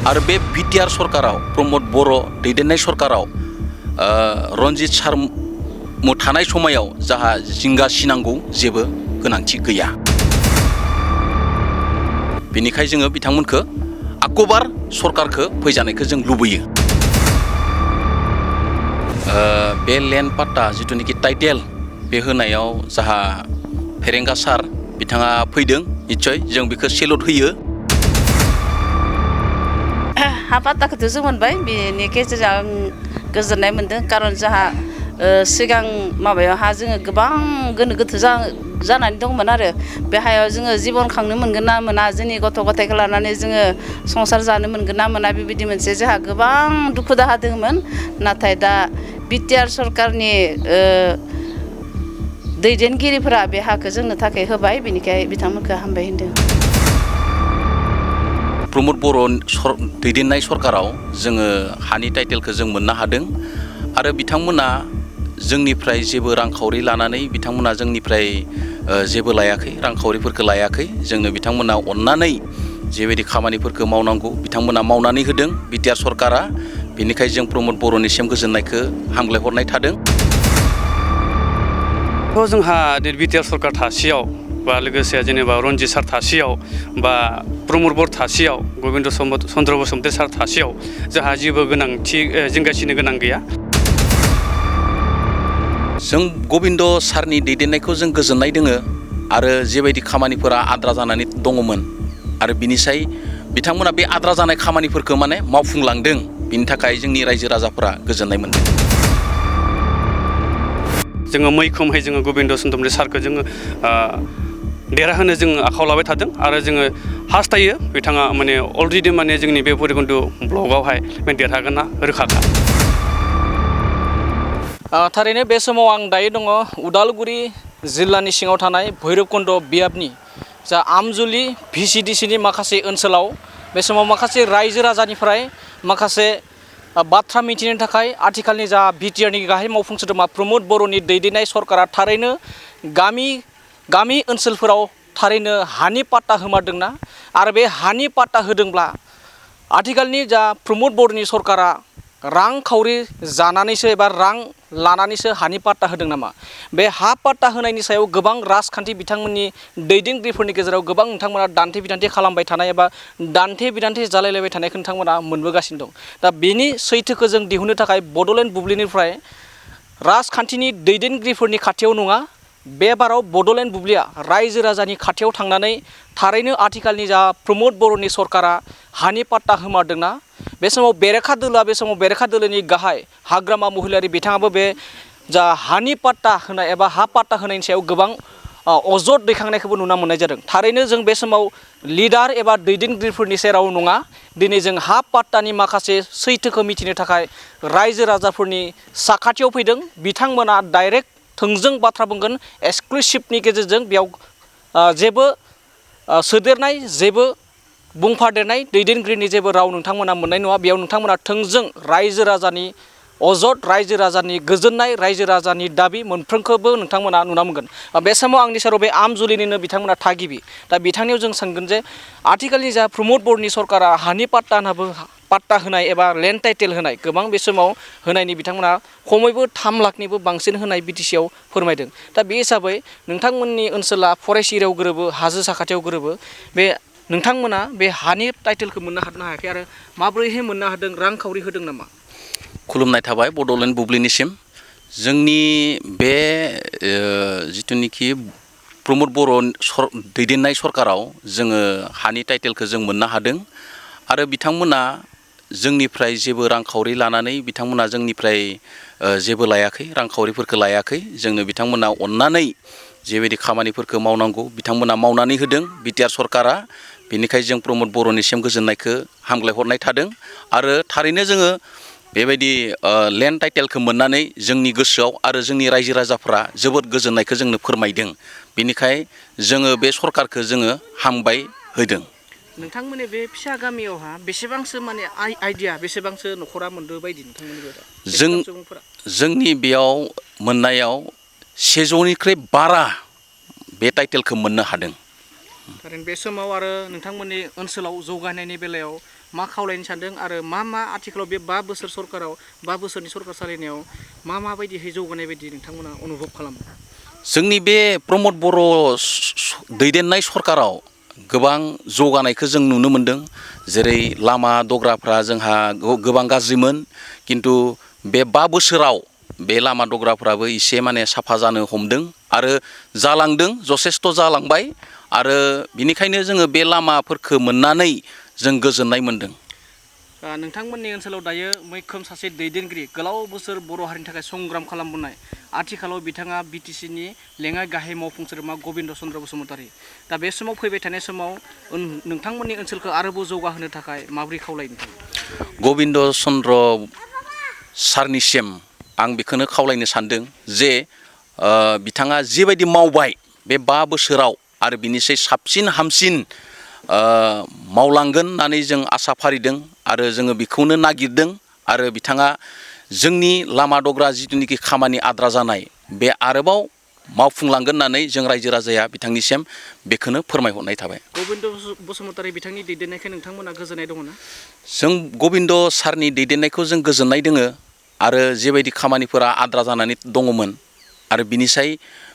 आरो बे बिटिआर सरकाराव प्रमद बर' दैदेननाय सरकाराव रनजित सार थानाय समायाव जाहा जिंगा सिनांगौ जेबो गोनांथि गैया। बेनिखाय जोङो बिथांमोनखौ आकबार सरकारखौ फैजानायखौ जों लुबैयो। बे लेन्ड पाट्टा जिथुनिखि टाइटेल बे होनायाव जाहा फेरेंगा सार बिथाङा फैदों, निश्चय जों बेखौ सेलुट होयो। हा पाट्टाखौथ' जों मोनबाय, बेनि गेजेरजों आं गोजोननाय मोन्दों। खारन जोंहा सिगां माबायावहा जोङो गोबां गोनो गोथो जानानै दंमोन आरो बे हायाव जोङो जिबन खांनो मोनगोन ना मोना, जोंनि गथ' गथायखौ लानानै जोङो संसार जानो मोनगोन ना मोना, बेबायदि मोनसे जोंहा गोबां दुखु दाहा दंमोन। नाथाय दा बिटिआर सरकारनि दैदेनगिरिफोरा बे हाखौ जोंनो थाखाय होबाय, बेनिखाय बिथांमोनखौ हामबाय होनदों। प्रमद बर' दैदेननाय सरकाराव जोङो हानि टाइटेलखौ जों मोननो हादों आरो बिथांमोना जोंनिफ्राय जेबो रांखावरि लानानै बिथांमोना जोंनिफ्राय जेबो लायाखै, रांखावरिफोरखौ लायाखै। जोंनो बिथांमोना अननानै जेबायदि खामानिफोरखौ मावनांगौ बिथांमोना मावनानै होदों बिटिआर सरकारा। बेनिखायनो जों प्रमद बर'निसिम गोजोननायखौ हामग्लायहरनाय थादों। जोंहा बिटिआर सरकार थासेयाव बा लोगोसे जेनेबा रनजित सार थासेयाव बा प्रमद बर' थासेयाव, गबिन्द चन्द्र बसुमतारी सार थासेयाव जोंहा जेबो गोनांथि जिंगासिनो गोनां गैया। जों गबिन्द सारनि दैदेननायखौ जों गोजोननाय दोङो आरो जेबायदि खामानिफोरा आद्रा जानानै दङमोन आरो बिनिसाय बिथांमोना बे आद्रा जानाय खामानिफोरखौ माने मावफुंलांदों, बिनि थाखाय जोंनि रायजो राजाफोरा गोजोननाय मोनदों। जोङो मैखोमहै जोङो गबिन्द चन्द्र सारखौ जोङो देरहाहोनो जोङो आखायाव लाबाय थादों आरो जोङो हास्थायो बिथाङा माने अलरेडि माने जोंनि बे भैरबकुन्द ब्लकआवहाय देरहागोनना रोखाखा। थारैनो बे समाव आं दायो दङ उदालगुरि जिल्लानि सिङाव थानाय भैरबकुन्द बियाबनि जा आमजुलि भिसिडिसिनि माखासे ओनसोलाव बे समाव माखासे रायजो राजानिफ्राय माखासे बाथ्रा मिथिनो थाखाय आथिखालनि जा बिटिआरनि गाहाय मावफुं सोद्रोमा प्रमद बर'नि दैदेननाय सरकारा थारैनो गामि ओनसोलफोराव थारैनो हानि पाट्टा होमारदोंना, आरो बे हानि पाट्टा होदोंब्ला आथिखालनि जा प्रमद बर'नि सरकारा रांखावरि जानानैसो एबा रां लानानैसो हानि पाट्टा होदों नामा? बे हा पाट्टा होनायनि सायाव गोबां राजखान्थि बिथांमोननि दैदेनगिरिफोरनि गेजेराव गोबां नोंथांमोना दान्थे बिदान्थे खालामबाय थानाय एबा दान्थे बिदान्थे जालायलायबाय थानायखौ नोंथांमोना मोनबोगासिनो दं। दा बेनि सैथोखौ जों दिहुननो थाखाय बड'लेण्ड बुब्लिनिफ्राय राजखान्थिनि दैदेनगिरिफोरनि खाथियाव नङा, बे बाराव बड'लेण्ड बुब्लिया रायजो राजानि खाथियाव थांनानै थारैनो आथिखालनि जा प्रमद बर'नि सरकारा हानि पाट्टा होमारदोंना, बे समाव बेरेखा दोलोनि गाहाय हाग्रामा महिलारि बिथाङाबो बे जा हानि पाट्टा होनाय एबा हा पाट्टा होनायनि सायाव गोबां अजद दैखांनायखौबो नुनो मोननाय जादों। थारैनो जों बे समाव लिडार एबा दैदेनगिरिफोरनि सेराव नङा, दिनै जों हा पाट्टानि माखासे सैथोखौ मिथिनो थाखाय रायजो राजाफोरनि साखाथियाव फैदों। बिथांमोना डाइरेक्ट थोंजों बाथ्रा बुंगोन, एक्सक्लुसिभनि गेजेरजों बेयाव जेबो सोदेरनाय, जेबो बुंफादेरनाय दैदेनगिरिनि जेबो राव नोंथांमोना मोननाय नङा। बेयाव नोंथांमोना थोंजों रायजो राजानि अजद, रायजो राजानि गोजोननाय, रायजो राजानि दाबि मोनफ्रोमखौबो नोंथांमोना नुना मोनगोन। बे समाव आंनि सेराव बे आमजुलिनिनो बिथांमोना थागिबि। दा बिथांनियाव जों सानगोन जे आथिखालनि जा प्रमद बर'नि सरकारा हानि पाट्टा होनाय एबा लेन्ड टाइटेल होनाय गोबां बे समाव होनायनि बिथांमोना खमैबो 3 लाखनिबो बांसिन होनाय बिटिसिआव फोरमायदों। दा बे हिसाबै नोंथांमोननि ओनसोला फरेस्ट एरियायाव गोरोबो, हाजो साखाथियाव गोरोबो। बे नोंथांमोना बे हानि टाइटेलखौ मोननो हादोंना हायाखै आरो माबोरैहाय मोननो हादों? रांखावरि होदों नामा? खुलुमनाय थाबाय बड'लेण्ड बुब्लिनिसिम। जोंनि बे जिथुनिखि प्रमद बर' दैदेननाय सरकाराव जोङो हानि टाइटेलखौ जों मोननो हादों आरो बिथांमोना जोंनिफ्राय जेबो रांखावरि लानानै बिथांमोना जोंनिफ्राय जेबो लायाखै, रांखावरिफोरखौ लायाखै। जोंनो बिथांमोना अननानै जेबायदि खामानिफोरखौ मावनांगौ बिथांमोना मावनानै होदों बिटिआर सरकारा। बेनिखायनो जों प्रमद बर'निसिम गोजोननायखौ हामग्लायहरनाय थादों आरो थारैनो जोङो बेबायदि लेन्ड टाइटेलखौ मोननानै जोंनि गोसोआव आरो जोंनि रायजो राजाफ्रा जोबोद गोजोननायखौ जोंनो फोरमायदों। बेनिखायनो जोङो बे सरकारखौ जोङो हामबाय होदों। नोंथांमोननि बे फिसा गामियावहा बेसेबांसो माने आइडिया बेसेबांसो न'खरा मोनदो बायदि नोंथांमोननि बेयाव? जोंनि बेयाव मोननायाव 100निख्रुइ बारा बे टाइटेलखौ मोननो हादों। थारैनो बे समाव आरो नोंथांमोननि ओनसोलाव जौगानायनि बेलायाव मा खावलायनो सानदों आरो मा आथिखालाव बे 5 बोसोर सरकाराव 5 बोसोरनि सरकार सालायनायाव माबायदिहै जौगानाय बायदि नोंथांमोना अनुभब खालामो? जोंनि बे प्रमद बर' दैदेननाय सरकाराव गोबां जौगानायखौ जों नुनो मोनदों। जेरै लामा दग्राफ्रा जोंहा गोबां गाज्रिमोन, किन्तु बे 5 बोसोराव बे लामा दग्राफ्राबो एसे माने साफा जानो हमदों आरो जालांदों, जथेस्थ' जालांबाय आरो बिनिखायनो जोङो बे लामाफोरखौ मोननानै जों गोजोननाय मोनदों। नोंथांमोननि ओनसोलाव दायो मैखोम सासे दैदेनगिरि गोलाव बोसोर बर' हारिनि थाखाय संग्राम खालामबोनाय आथिखालाव बिथाङा बिटिसिनि लेङाइ गाहाय मावफुं सोद्रोमा गबिन्द चन्द्र बसुमतारी। दा बे समाव फैबाय थानाय समाव नोंथांमोननि ओनसोलखौ आरोबाव जौगाहोनो थाखाय माबोरै खावलायनो? गबिन्द चन्द्र सारनिसिम आं बेखौनो खावलायनो सानदों जे बिथाङा जिबायदि मावबाय बे 5 बोसोराव आरो बिनिसाय साबसिन हामसिन मावलांगोन होननानै जों आसा फारिदों आरो जोङो बेखौनो नागिरदों आरो बिथाङा जोंनि लामा दग्रा जिथुनिखि खामानि आद्रा जानाय बे आरोबाव मावफुंलांगोन होननानै जों रायजो राजाया बिथांनिसिम बेखौनो फोरमायहरनाय थाबाय। गबिन्द बसुमतारी बिथांनि दैदेननायखौ नोंथांमोना गोजोननाय दङ ना? जों गबिन्द सारनि दैदेननायखौ जों गोजोननाय दोङो आरो जेबायदि खामानिफोरा आद्रा जानानै दङमोन आरो बिनिसाय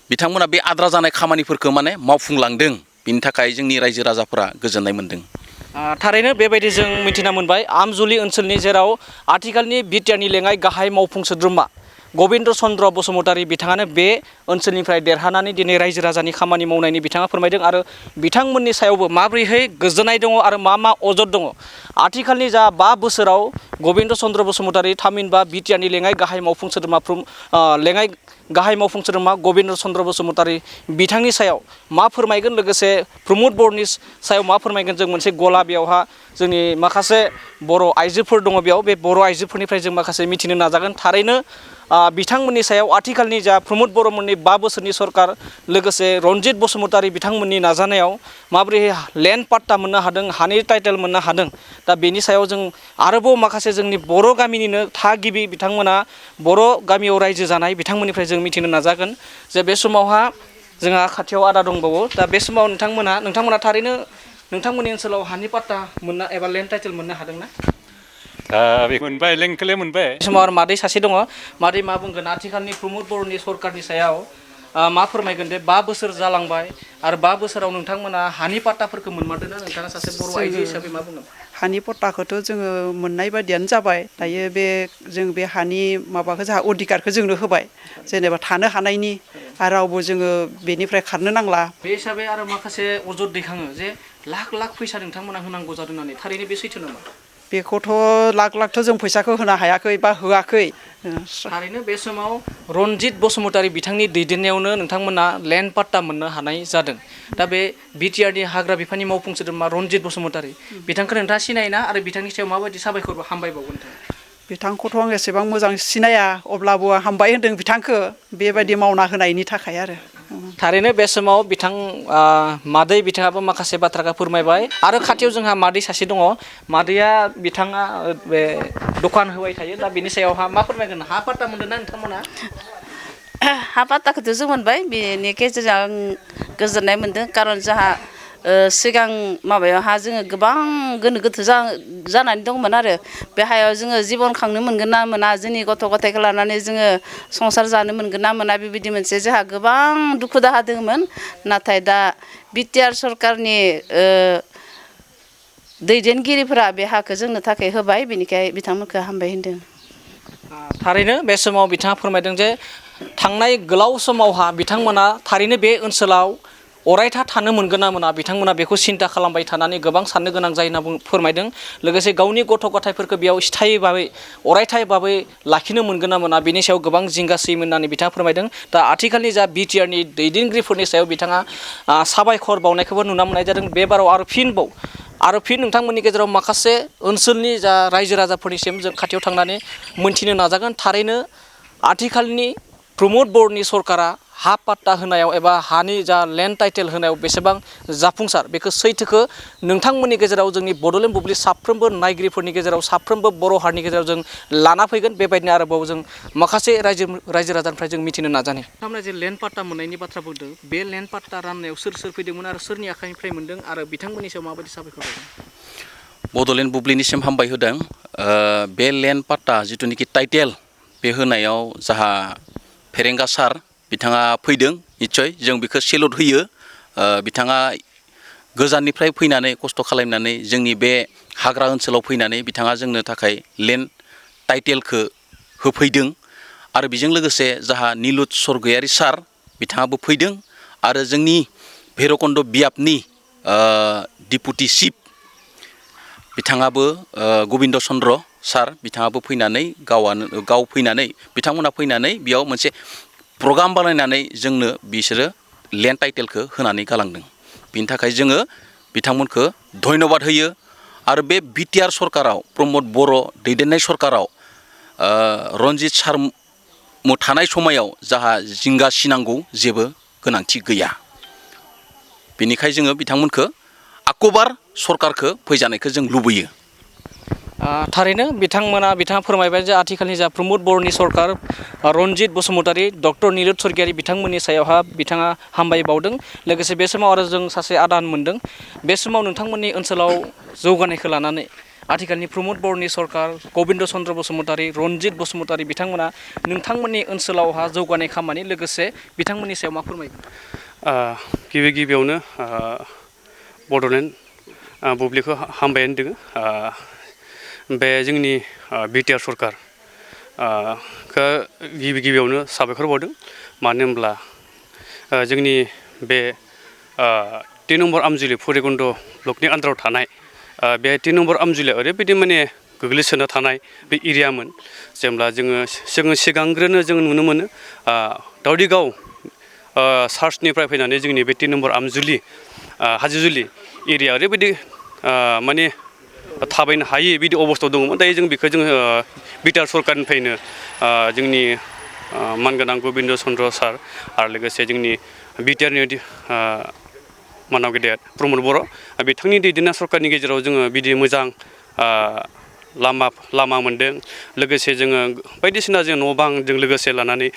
बिथांमोना बे आद्रा जानाय खामानिफोरखौ माने मावफुंलांदों, बिनि थाखाय जोंनि रायजो राजाफोरा गोजोननाय मोनदों। थारैनो बेबायदि जों मिथिना मोनबाय आमजुलि ओनसोलनि जेराव आथिखालनि बिटिआरनि लेङाइ गाहाय मावफुं सोद्रोमा गबिन्द चन्द्र बसुमतारी बिथाङानो बे ओनसोलनिफ्राय देरहानानै दिनै रायजो राजानि खामानि मावनायनि बिथाङा फोरमायदों आरो बिथांमोननि सायावबो माबोरैहाय गोजोननाय दङ आरो मा अजद दङ। आथिखालनि जा 5 बोसोराव गबिन्द चन्द्र बसुमतारी थामहिनबा बिटिआरनि लेङाइ गाहाय मावफुं सोद्रोमा गबिन्द चन्द्र बसुमतारी बिथांनि सायाव मा फोरमायगोन, लोगोसे प्रमद बर'नि सायाव मा फोरमायगोन, जों मोनसे गला बेयावहा जोंनि माखासे बर' आइजोफोर दङ, बेयाव बे बर' आइजोफोरनिफ्राय जों माखासे मिथिनो नाजागोन। थारैनो बिथांमोननि सायाव आथिखालनि जा प्रमद बर'मोननि 5 बोसोरनि सरकार लोगोसे रनजित बसुमतारी बिथांमोननि नाजानायाव माबोरैहाय लेन्ड पाट्टा मोननो हादों, हानि टाइटेल मोननो हादों, दा बेनि सायाव जों आरोबाव माखासे जोंनि बर' गामिनिनो थागिबि बिथांमोना बर' गामियाव रायजो जानाय बिथांमोननिफ्राय जों मिथिनो नाजागोन जे बे समावहा जोंहा खाथियाव आदा दंबावो। दा बे समाव नोंथांमोना थारैनो नोंथांमोननि ओनसोलाव हानि पाट्टा मोनना एबा लेन्ड टाइटेल मोननो हादोंना? बे मोनबाय, लेंखौलाय मोनबाय। बे समाव आरो मादै सासे दङ, मादै मा बुंगोन आथिखालनि प्रमद बर'नि सरकारनि सायाव मा फोरमायगोन? दे 5 बोसोर जालांबाय आरो 5 बोसोराव नोंथांमोना हानि पाट्टाफोरखौ मोनमारदोंना? नोंथाङा सासे बर' आइजो हिसाबै मा बुंगोन? हानि पट्टाखौथ' जोङो मोननाय बायदियानो जाबाय। दायो जों बे हानि माबाखौ जोंहा अधिकारखौ जोंनो होबाय, जेनेबा थानो हानायनि, आरो रावबो जोङो बेनिफ्राय खारनो नांला। बे हिसाबै आरो माखासे अजद दैखाङो जे लाख फैसा नोंथांमोना होनांगौ जादों होननानै, थारैनो बे सैथो नामा? बेखौथ' लाख जों फैसाखौ होनो हायाखै बा होआखै। थारैनो बे समाव रनजित बसुमतारी बिथांनि दैदेननायावनो नोंथांमोना लेन्ड पाट्टा मोननो हानाय जादों। दा बे बिटिआरनि हाग्रा बिफाननि मावफुं सोद्रोमा रनजित बसुमतारी बिथांखौ नोंथाङा सिनायोना आरो बिथांनि सायाव माबायदि साबायखर हामबायबावगोन नोंथाङा? बिथांखौथ' आं एसेबां मोजां सिनाया, अब्लाबो आं हामबाय होनदों बिथांखौ बेबायदि मावना होनायनि थाखाय आरो। थारैनो बे समाव मादै बिथाङाबो माखासे बाथ्राखौ फोरमायबाय आरो खाथियाव जोंहा मादै सासे दङ। मादैया बिथाङा बे दखान होबाय थायो, दा बिनि सायावहा मा फोरमायगोन? हा पाट्टा मोनदों ना नोंथांमोना? हा पाट्टाखौथ' जों मोनबाय, बेनि गेजेरजों आं गोजोननाय मोनदों। खारन जोंहा सिगां माबायावहा जोङो गोबां गोनो गोथो जानानै दंमोन आरो बे हायाव जोङो जिबन खांनो मोनगोन ना मोना, जोंनि गथ' गथायखौ लानानै जोङो संसार जानो मोनगोन ना मोना, बेबायदि मोनसे जोंहा गोबां दुखु दाहा दङमोन। नाथाय दा बिटिआर सरकारनि दैदेनगिरिफोरा बे हाखौ जोंनो थाखाय होबाय, बेनिखाय बिथांमोनखौ हामबाय होनदों। थारैनो बे समाव बिथाङा फोरमायदों जे थांनाय गोलाव समावहा बिथांमोना थारैनो बे ओनसोलाव अरायथा थानो मोनगोन ना मोना, बिथांमोना बेखौ सिन्था खालामबाय थानानै गोबां साननो गोनां जायो होनना फोरमायदों। लोगोसे गावनि गथ' गथायफोरखौ बेयाव स्थायि भाबै अरायथा भाबै लाखिनो मोनगोन ना मोना, बेनि सायाव गोबां जिंगासियोमोन होननानै बिथाङा फोरमायदों। दा आथिखालनि जा बिटिआरनि दैदेनगिरिफोरनि सायाव बिथाङा साबायखर बावनायखौबो नुनो मोननाय जादों। बे बाराव आरो फिन नोंथांमोननि गेजेराव माखासे ओनसोलनि जा रायजो राजाफोरनिसिम जों खाथियाव थांनानै मोनथिनो नाजागोन। थारैनो आथिखालनि प्रमद बर'नि सरकारा हा पाट्टा होनायाव एबा हानि जा लेन्ड टाइटेल होनायाव बेसेबां जाफुंसार, बेखौ सैथोखौ नोंथांमोननि गेजेराव जोंनि बड'लेण्ड बुब्लि साफ्रोमबो नायगिरिफोरनि गेजेराव, साफ्रोमबो बर' हारिनि गेजेराव जों लाना फैगोन। बेबायदिनो आरोबाव जों माखासे रायजो राजानिफ्राय जों मिथिनो नाजानि। नोंथांमोना जे लेन्ड पाट्टा मोननायनि बाथ्रा बुंदों, बे लेन्ड पाट्टा राननायाव सोर फैदोंमोन आरो सोरनि आखाइनिफ्राय मोनदों आरो बिथांमोननि सायाव माबायदि साबायखर दं? बड'लेण्ड बुब्लिनिसिम हामबाय होदों बे लेन्ड पाट्टा जिथुनिखि टाइटेल बे होनायाव जाहा फेरेंगा सार बिथाङा फैदों निस्सय जों बेखौ सेलुट होयो बिथाङा गोजाननिफ्राय फैनानै खस्थ' खालामनानै जोंनि बे हाग्रा ओनसोलाव फैनानै बिथाङा जोंनो थाखाय लेन्ड टाइटेलखौ होफैदों आरो बेजों लोगोसे जाहा निलुत सरगयारि सार बिथाङाबो फैदों आरो जोंनि भैरबकुन्द बियाबनि डिपुटि चिफ बिथाङाबो गबिन्द चन्द्र सार बिथाङाबो फैनानै गाव फैनानै बिथांमोना फैनानै बेयाव मोनसे प्रग्राम बानायनानै जोंनो बिसोरो लेन्ड टाइटेलखौ होनानै गालांदों बिनि थाखाय जोङो बिथांमोनखौ धन्यबाद होयो आरो बे बिटिआर सरकाराव प्रमद बर' दैदेननाय सरकाराव रन्जित सार थानाय समायाव जाहा जिंगा सिनांगौ जेबो गोनांथि गैया बेनिखाय जोङो बिथांमोनखौ आकबार सरकारखौ फैजानायखौ जों लुबैयो थारैनो बिथाङा फोरमायबाय जे आथिखालनि जा प्रमद बर'नि सरकार रन्जित बसुमतारी डक्टर निलुत सरगयारि बिथांमोननि सायावहा बिथाङा हामबाय बावदों लोगोसे बे समाव आरो जों सासे आदान मोनदों बे समाव नोंथांमोननि ओनसोलाव जौगानायखौ लानानै आथिखालनि प्रमद बर'नि सरकार गबिन्द चन्द्र बसुमतारी रन्जित बसुमतारी बिथांमोना नोंथांमोननि ओनसोलावहा जौगानाय खामानि लोगोसे बिथांमोननि सायाव मा फोरमायगोन गिबियावनो बड'लेण्ड बुब्लिखौ हामबाय होनदों बे जोंनि बिटिआर सरकार गिबियावनो साबायखर बावदों मानो होनब्ला जोंनि बे 3 नम्बर आमजुलि भैरबकुन्द ब्लकनि आन्दाराव थानाय बे 3 नम्बर आमजुलिया ओरैबायदि माने गोग्लैसोना थानाय बे एरियामोन जेब्ला जोङो सिगांग्रोनो जों नुनो मोनो दावदिगाव सार्चनिफ्राय फैनानै जोंनि बे 3 नम्बर आमजुलि हाजिजुलि एरिया ओरैबायदि माने थाबायनो हायि बिदि अबस्थायाव दङमोन दायो जों बेखौ जोङो बिटिआर सरकारनिफ्रायनो जोंनि मानगोनां गबिन्द चन्द्र सार आरो लोगोसे जोंनि बिटिआरनि मानाव गेदेर प्रमद बर' बिथांनि दैदेननाय सरकारनि गेजेराव जोङो बिदि मोजां लामा मोन्दों लोगोसे जोङो बायदिसिना जों न' बांजों लोगोसे लानानै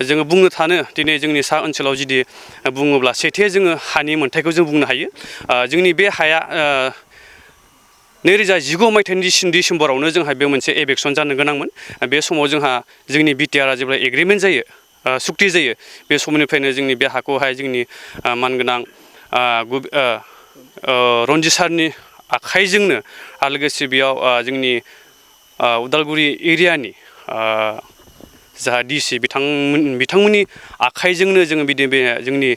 जोङो बुंनो थानो दिनै जोंनि सा ओनसोलाव जुदि बुङोब्ला सेथे जोङो हानि मोन्थायखौ जों बुंनो हायो जोंनि बे हाया 2019 मायथाइनि डिसेम्बरावनो जोंहा बे मोनसे एभिक्शन जानो गोनांमोन बे समाव जोंनि बिटिआरआ जेब्ला एग्रिमेन्ट जायो सुक्ति जायो बे समनिफ्रायनो जोंनि बे हाखौहाय जोंनि मानगोनां रन्जित सारनि आखाइजोंनो आरो लोगोसे बेयाव जोंनि उदालगुरि एरियानि जा डिसि बिथांमोननि आखाइजोंनो जोङो बिदि बे जोंनि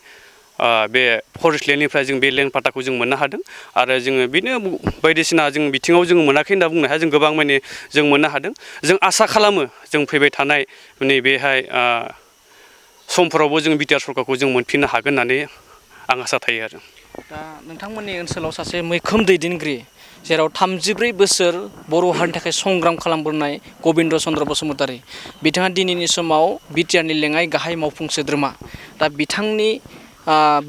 बे फरेस्ट लेन्डनिफ्राय जों बे लेन्ड पाट्टाखौ जों मोननो हादों आरो जोङो बिदिनो बायदिसिना जों बिथिङाव जों मोनाखै होनना बुंनो हाया जों गोबां माने जों मोननो हादों जों आसा खालामो जों फैबाय थानाय नैबेहाय समफोरावबो जों बिटिआर सरकारखौ जों मोनफिननो हागोन होननानै आं आसा थायो आरो दा नोंथांमोननि ओनसोलाव सासे मैखोम दैदेनगिरि जेराव 34 बोसोर बर' हारिनि थाखाय संग्राम खालामबोनाय गबिन्द चन्द्र बसुमतारी बिथाङा दिनैनि समाव बिटिआरनि लेङाइ गाहाय मावफुं सोद्रोमा दा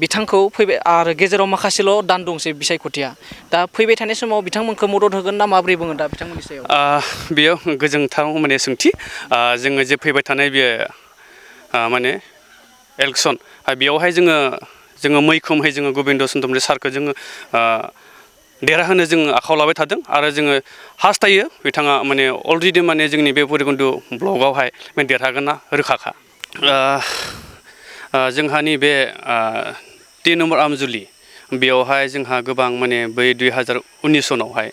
बिथांखौ फैबाय आरो गेजेराव माखासेल' दान दंसै बिसायख'थिया दा फैबाय थानाय समाव बिथांमोनखौ मदद होगोन ना माब्रै बुङो दा बिथांमोननि सायाव बेयाव गोजोनथाव माने सोंथि जोङो जे फैबाय थानाय बे माने इलेक्सन बेयावहाय जोङो मैखोमहै जोङो गबिन्द चन्द्र सारखौ जोङो देरहाहोनो जोङो आखायाव लाबाय थादों आरो जोङो हास्थायो बिथाङा माने अलरेडि माने जोंनि बे भैरबकुन्द ब्लकआवहाय देरहागोनना रोखाखा जोंहानि बे 3 नम्बर आमजुलि बेयावहाय जोंहा गोबां माने बै 2019 सनावहाय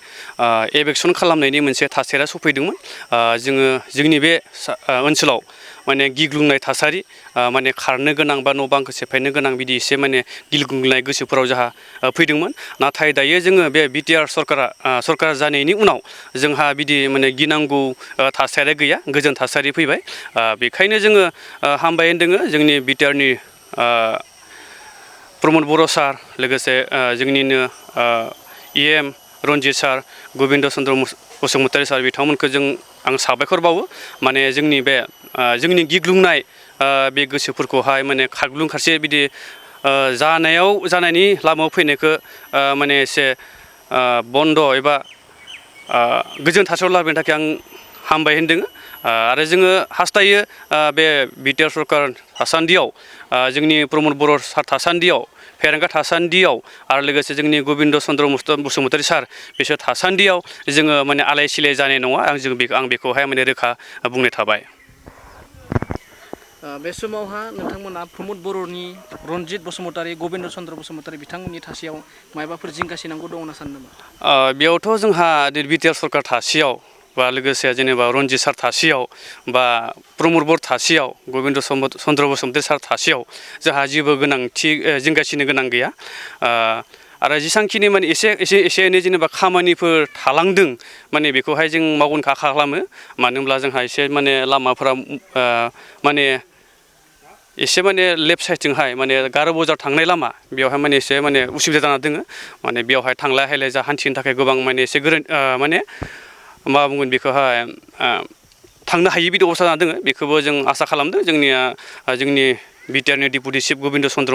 एभिक्शन खालामनायनि मोनसे थासारिया सफैदोंमोन जोंनि बे ओनसोलाव माने गिग्लुंनाय थासारि माने खारनो गोनां बा न' बांखौ सेफायनो गोनां बिदि एसे माने गिग्लुंनाय गोसोफोराव जोंहा फैदोंमोन नाथाय दायो जोङो बे बिटिआर सरकार जानायनि उनाव जोंहा बिदि माने गिनांगौ थासारिया गैया गोजोन थासारि फैबाय बेखायनो जोङो हामबाय होनदों जोंनि बिटिआरनि प्रमद बर' सार लोगोसे जोंनिनो EM रन्जित सार गबिन्द चन्द्र बसुमतारी सार बिथांमोनखौ आं साबायखर बावो माने जोंनि गिग्लुंनाय बे गोसोफोरखौहाय माने खारग्लुं खारसे बिदि जानायनि लामायाव फैनायखौ माने एसे बन्द एबा गोजोन थासारियाव लाबोनो थाखाय आं हामबाय होनदों आरो जोङो हास्थायो बे बिटिआर सरकार थासान्दियाव जोंनि प्रमद बर' सार थासान्दियाव फेरेंगा थासान्दियाव आरो लोगोसे जोंनि गोबिन्द चन्द्र बसुमतारी सार बिसोर थासान्दियाव जोङो माने आलाय सिलाय जानाय नङा आं बेखौहाय माने रोखा बुंनो थाबाय। बे समावहा नोंथांमोना प्रमद बर'नि रनजित बसुमतारी गोबिन्द चन्द्र बसुमतारी बिथांमोननि थासेयाव मायबाफोर जिंगासिनांगौ दं होनना सानो नामा? बेयावथ' जोंहा बिटिआर सरकार थासेयाव बा लोगोसे जेनेबा रनजित सार थासेयाव बा प्रमद बर थासेयाव गोबिन्द चन्द्र बसुमतारी सार थासेयाव जोंहा जेबो गोनांथि जिंगासिनो गोनां गैया। आरो जेसांखिनि माने एसे एनै जेनेबा खामानिफोर थालांदों माने बेखौहाय जों मावगोनखौ आखा खालामो। मानो होनब्ला जोंहा एसे माने लामाफोरा माने एसे माने लेफ्ट साइडथिंहाय माने गार' बजार थांनाय लामा बेयावहाय माने एसे माने उसुबिदा जाना दोङो। माने बेयावहाय थांलाय फैलाय जा हान्थिनो थाखाय गोबां माने एसे माने मा बुंगोन बेखौहाय थांनो हायि बिदि अबस्था जाना दोङो। बेखौबो जों आसा खालामदों जोंनि बिटिआरनि डेपुटि चिफ गोबिन्द चन्द्र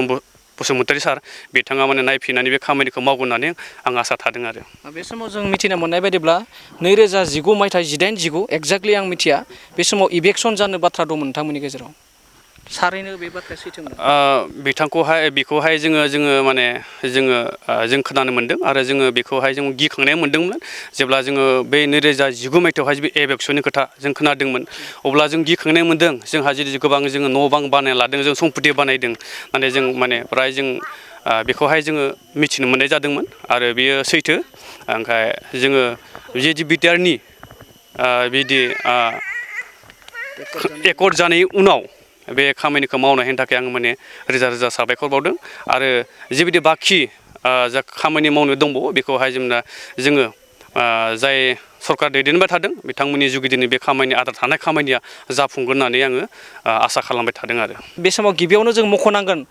बसुमतारी सार बिथाङा माने नायफिननानै बे खामानिखौ मावगोन होननानै आं आसा थादों आरो। बे समाव जों मिथिनो मोननाय बायदिब्ला 2019 मायथाइ 18-19 एक्जेक्टलि आं मिथिया बे समाव इभेक्सन जानो बाथ्रा दंमोन नोंथांमोननि गेजेराव थारैनो बे बाथ्राया सैथोमोन? बेखौहाय जों खोनानो मोन्दों आरो जोङो बेखौहाय जों गिखांनाय मोन्दोंमोन जेब्ला जोङो बे 2019 मायथाइयावहाय बे एभेक्सननि खोथा जों खोनादोंमोन अब्ला जों गिखांनाय मोन्दों। जोंहा जुदि गोबां जोङो न' बां बानायना लादों जों सम्पति बानायदों माने जों माने फ्राय जों बेखौहाय जोङो मिथिनो मोननाय जादोंमोन आरो बेयो सैथो। ओमफ्राय जोङो जे बिटिआरनि बिदि एकर्ड जानायनि उनाव बे खामानिखौ मावनायनि थाखाय आं माने रोजा रोजा साबायखर बावदों आरो जिबायदि बाखि जा खामानि मावनो दंबावो बेखौहाय जोङो जाय सरकार दैदेनबाय थादों बिथांमोननि जुगिदिनो बे खामानि आद्रा थानाय खामानिया जाफुंगोन होननानै आङो आसा खालामबाय थादों आरो। बे समाव गिबियावनो जों मख'नांगोन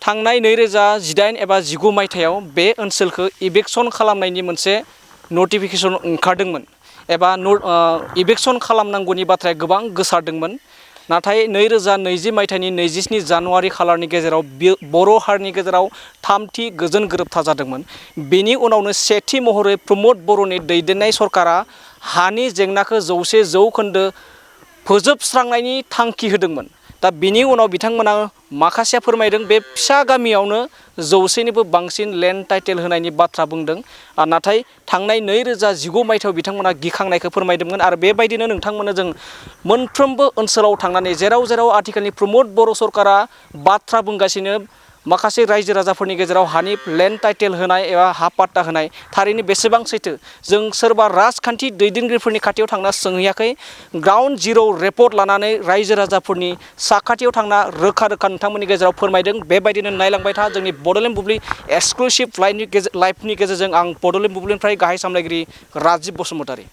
थांनाय 2018 एबा 19 मायथाइयाव बे ओनसोलखौ इभेक्सन खालामनायनि मोनसे नटिफिकेसन ओंखारदोंमोन एबा इभेक्सन खालामनांगौनि बाथ्राया गोबां गोसारदोंमोन। नाथाय 2020 मायथाइनि 27 जानुवारि खालारनि गेजेराव बर' हारिनि गेजेराव थामथि गोजोन गोरोबथा जादोंमोन। बेनि उनावनो सेथि महरै प्रमद बर'नि दैदेननाय सरकारा हानि जेंनाखौ 100% फोजोबस्रांनायनि थांखि होदोंमोन। दा बिनि उनाव बिथांमोना माखासेया फोरमायदों बे फिसा गामियावनो 100निबो बांसिन लेन्ड टाइटेल होनायनि बाथ्रा बुंदों। नाथाय थांनाय 2019 मायथाइयाव बिथांमोना गिखांनायखौ फोरमायदोंमोन आरो बेबायदिनो नोंथांमोननो जों मोनफ्रोमबो ओनसोलाव थांनानै जेराव आथिखालनि प्रमद बर' सरकारा बाथ्रा बुंगासिनो माखासे रायजो राजाफोरनि गेजेराव हानि लेन्ड टाइटेल होनाय एबा हा पाट्टा होनाय थारैनो बेसेबां सैथो जों सोरबा राजखान्थि दैदेनगिरिफोरनि खाथियाव थांना सोंहैयाखै। ग्राउन्ड जिर' रिपर्ट लानानै रायजो राजाफोरनि साखाथियाव थांना रोखा नोंथांमोननि गेजेराव फोरमायदों। बेबायदिनो नायलांबाय था जोंनि बड'लेण्ड बुब्लि एक्सक्लुसिभ लाइभनि गेजेरजों आं बड'लेण्ड बुब्लिनिफ्राय गाहाय सामलायगिरि राजिब बसुमतारी।